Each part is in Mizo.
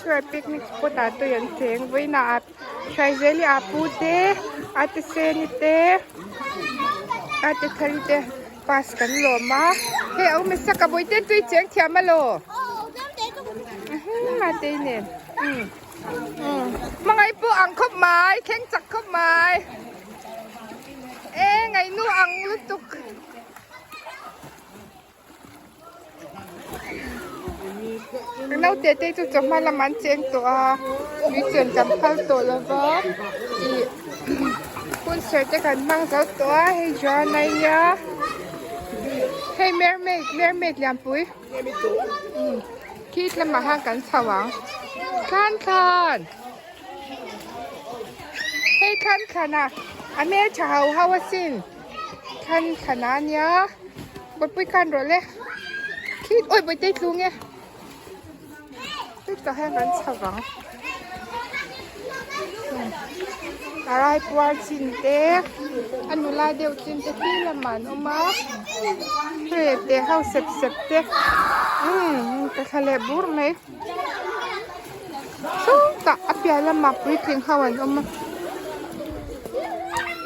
Elsewhere picnic spot ah tui an cheng vawiinah ah Hruaizeli ah pu te a ti seni te a ti thari te pass kan lawm a hei a awm e sak a bawihte tui cheng thiam alaw mate nen hmangaih pawh ang khawp mai thleng chak khawp mai e ngaihnu ang lutuk. Naute te chu chawhma lamah an cheng tawh a tui chen kan phal tawh lo va ih hunserh te kan hmang zo tawh a hei Joanna i nia hei mermaid mermaid lianpui khi lamah khan kan chho ang thlan thlan hei thlan thlan a a hmeltha ho ho asin. Thlan thlan a nia bawihpui khan rawh le khi awi bawihte tlu nge hetah hian kan chho vang a rai puar chin te a nula deuh chin te khi lamah an awm a hei te ho sep sep te umm ka thla leh bur mai sawtah a piah lamah puitling ho an awm a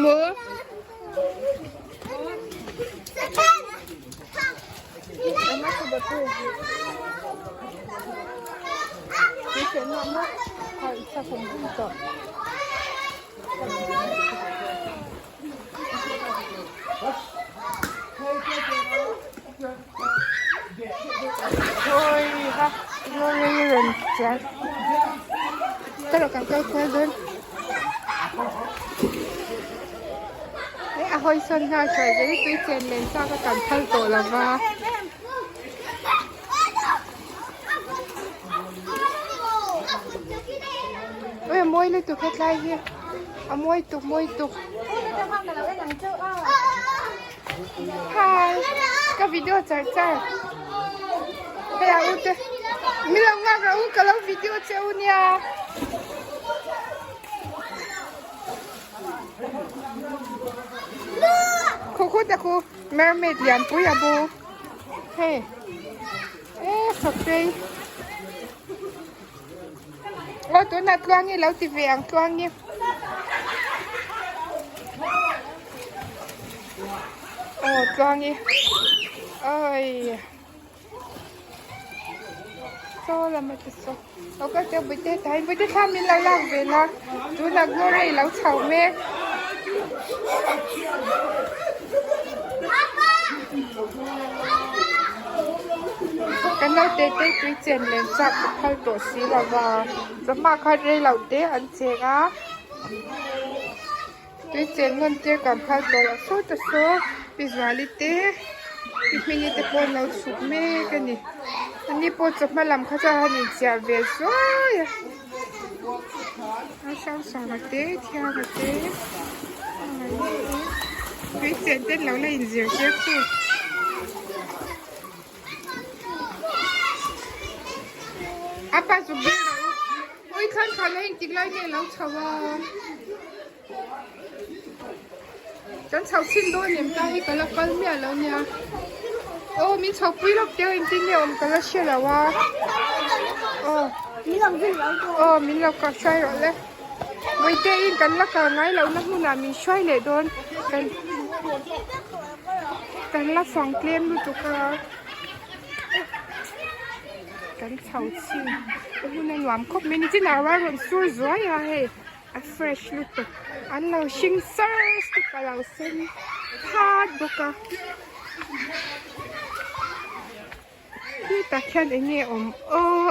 maw. A hawi sawn nghal hruai zel tui chen len chak a kan phal tawh lo va. Ui a mawi lutuk hetlai hi a mawi tuk mawi tuk. Hi ka video char char hei a u te min lo nghak rawh u ka lo video che u nia. Khu khu te khu mermaid lian pui a bu hei e sakei aw tunah tluangi lo ti ve ang tluangi. Aw tluangi ai saw lam a ti saw aw ka tia bawihte tah hian bawihte thla min lo lak ve la tunah glory lo chho mek. Kan naute te tui chen len chak ka phal tawh si lo va chawhma khan rei lo te an cheng a. Tui chen ngawn tir kan phal tawh loh saw ta saw pi Zuali te pi Hmingi te pawh an lo chhuk mek a ni ani pawh chawhma lam kha chuan a han inchiah ve zuai a a Sangsanga te Thianga te tui chen te an lo la inzir tir thung. Apa zuk ber lo ui thlan khan a intik lai nge lo chho a kan chho chhin dawn em ta hi ka la kal miah lo nia aw min chho pui lawk teu engtin nge awm ka la hre lo a aw aw min lo kah hruai rawh le Bawihte in kan la kal ngai loh na hmunah min hruai leh dawn kan kan la fang tlem lutuk a kan chho chhin a hmun a nuam khawp mai ni chin ah rual rawn sur zuai a hei a fresh lutuk an lo hring sar step a lo sen phat bawk a Hetah khian eng nge awm aw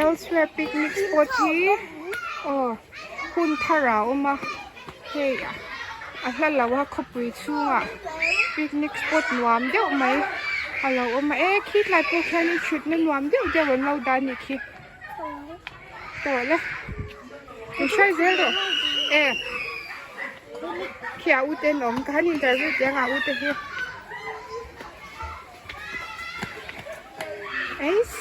elsewhere picnic spot hi aw hun thar a awm a hei a hla lo a khawpui chhungah picnic spot nuam deuh mai a lo awm a e khitlai pawh khianin thutna nuam deuh deuh an lo dah a nih khi tawh le in hruai zel rawh e khi a ute an awm ka han interview teh ang a ute hi. Eis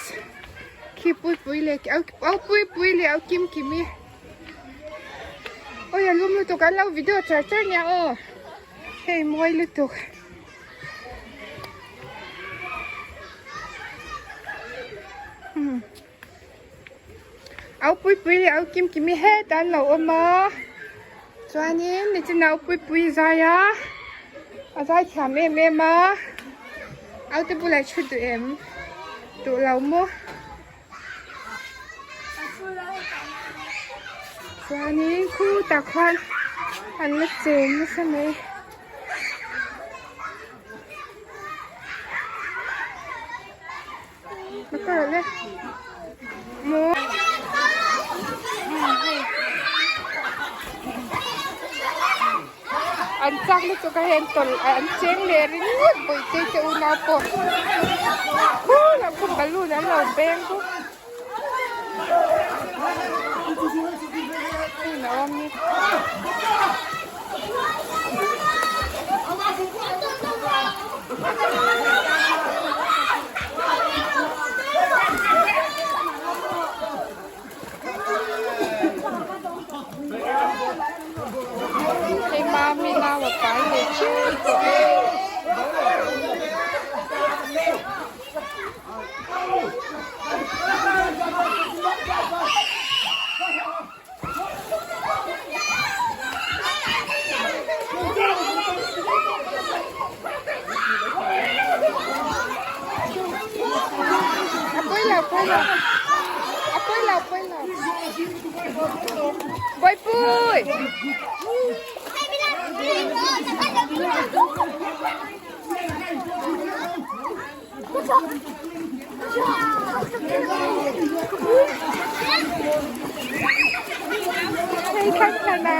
khi pui pui leh au pui pui leh au kim kim i oi a lum lutuk an lo video char char nia aw hei mawi lutuk. Au Puipui leh Au Kimkimi hetah an lo awm a chuanin nichin ah Au Puipui zai a a zai thiam em em a au te bulah i thu duh em duh lo maw. Chuanin khutah khuan an la cheng nasa mai. An chak lutuk a hei an tawlh an cheng leh ringawt bawihte te unau pawh khulam khu balloon an lo beng bawk hun a awm ni. Hei mami nau a pai leh teuh tawh e. A pawi lo pawi lo a pawi lo pawi lo Bawipui. Hei thlang thlan a.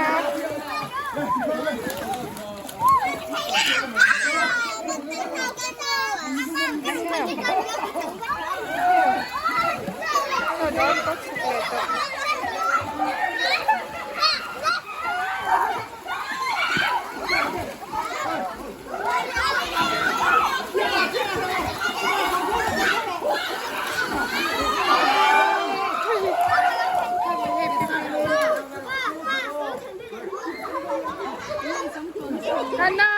Anna!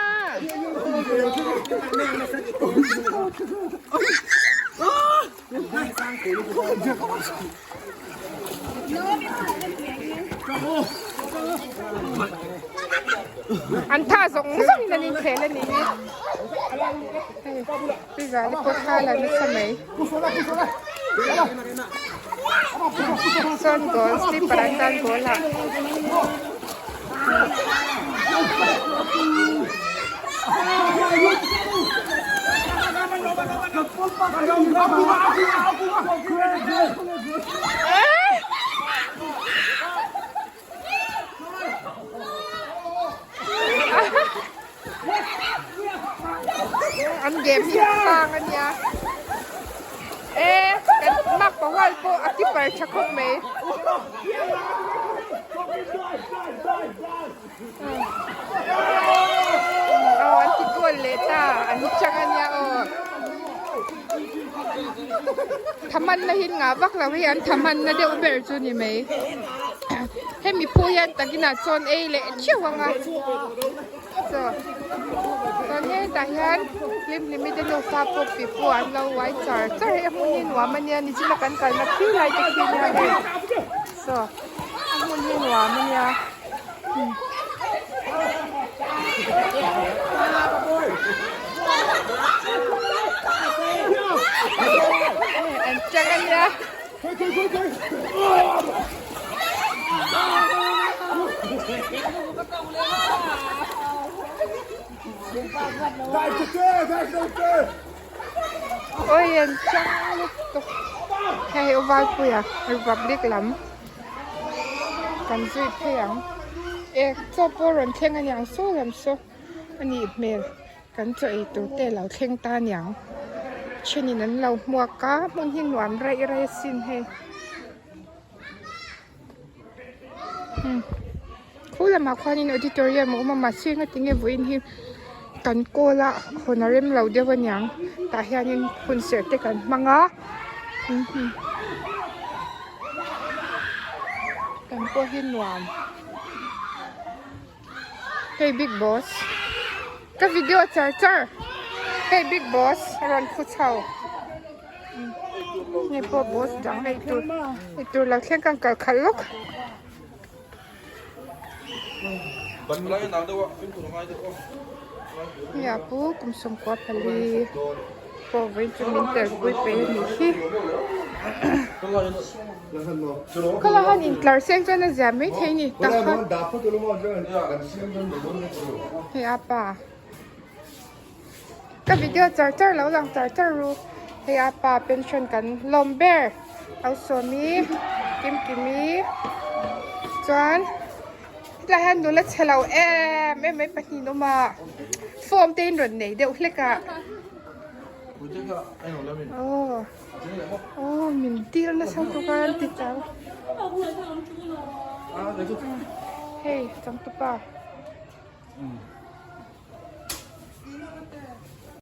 An tha zawng zawng in an inkhel a nih hi. Hei pizza te pawh thla la nasa mai. Chuan goal slipper an tan goal ah. An game hi a sang a nia e kan mak pahual pawh a keeper tha khawp mai. Aw an ti goal leh ta an chang a nia aw thaman na hi ngah vak lo hi an thaman na deuh ber chu ni mai hemi phu hian takin ah chuan ei leh theuh ang a chaw chuan hetah hian hlim hlimi te nufa pawh pipu an lo uai char char hei a hmun hi nuam a nia nichina kan kalna khi lai te khi nia hei chaw a hmun hi nuam a nia. An chang a nia. Oi an chang lutuk. Hei Uvalpuia Republic lam. Kan zui phei ang. E chaw pawh rawn thleng a niang saw lam saw a nih hmel. Kan chaw ei tur te lo thleng ta a niang. Thenin an lo hmuak a hmun hi nuam raih raih asin hei. Khu lamah khuanin auditorium a awm a mahse ngatinge vawiin hi kan kawl a hawn a rem lo deuh a niang tah hianin hun serh te kan hmang a kan pawh hi nuam hei big boss ka video char char hei big boss a rawn khu chho. Hei pawh bus dang ei tur ei tur lo thleng khan kal khalh lawk. Hei ah pu kum 14 pawh vawiin chu min tel pui peih a nih hi. Khawlai hian intlar seng chuan a zia maithei a ni tak kha. Hei a pa. Ka video char char lo lang char char ru. Hei a pa pension kan lawm ber. Au sawmi kim kimi chuan hetlai hian nula chhe lo em em mai pahnih an awm a. Form te in rawn nei deuh hlek a. Aw aw min dil nasa lutuk a an ti chau. Hei changtupa.